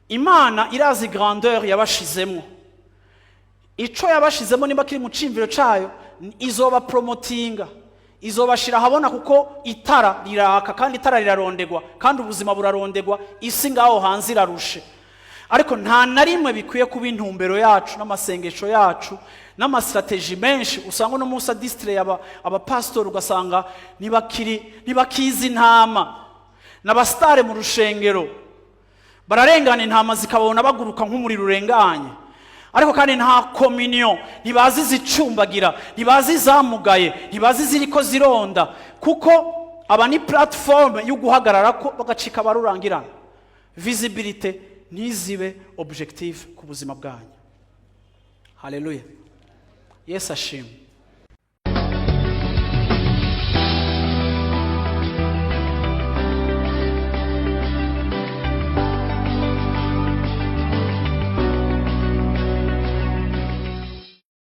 Imana irazi grandeur yabashizemo, ico yabashizemo. Niba kiri mu cimviro cayo, izoba promotinga, izobashira ahabona, kuko itara riraka kandi itara rirarondegwa kandi ubuzima burarondegwa. Isi ngaho hanze irarushe, ariko nta na rimwe bikwiye kuba intumbero yacu n'amasengesho yacu n'ama stratégies menshi. Usanga uno munsi adisitire abapasitori, ugasanga ntibakiri, ntibakizi intama n'aba stars mu rushengero, bararengana, intama zikababona baguruka nk'umuriro urenganye. Ariko kandi nta communion, ntibazi izicumbagira, ntibazi izamugaye, ntibazi iziriko zironda, kuko aba ni plateforme yo guhagarara ko bagacika abarurangirana. Visibilité ntizibe objectif ku buzima bwanyu. Haleluya, Yesu ashimwe.